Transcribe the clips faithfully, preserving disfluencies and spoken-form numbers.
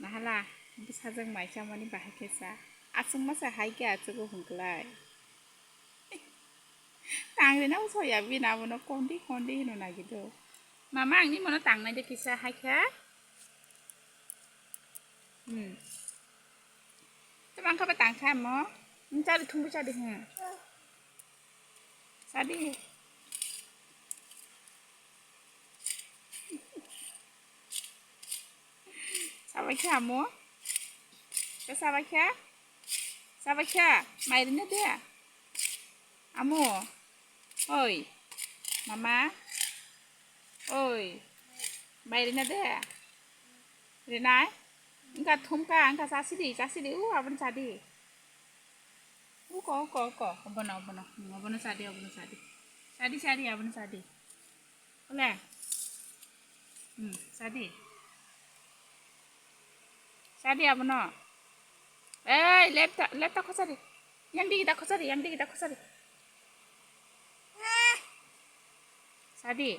Nahala, bwsajwk mai chamani bahai khe cha. Aswk masa hai khe achukgo hwnklai. Tang rina bo soya bini abono kondi kondi hino nagito. Mama, ang nini mono tangnai de kisa hai khe. Hmm. Tamo ang khe ba tang kha mo. Nung chadi, thumbu chadi, hmm. Chadi. Sabai kha amo? Tei sabai kha? Sabai kha? Mai rina de? Amo? Oi. Mama? Oi. Mai rina de? Rinai? Wngkha thumkha, wngkha chasidi, chasidi. U, abono chadi. Uko, uko, uko. Obono, obono. Hmm, obono chadi, obono chadi. Chadi, chadi, abono chadi. Ole. Hmm, chadi. Chadi abono. Ei, laptop, laptop khosadi. Yang digi da khosadi, yang digi da khosadi. Chadi.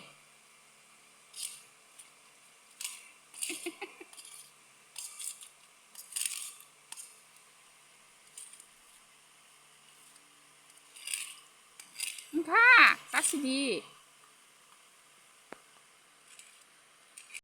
Wngkha, chasidi.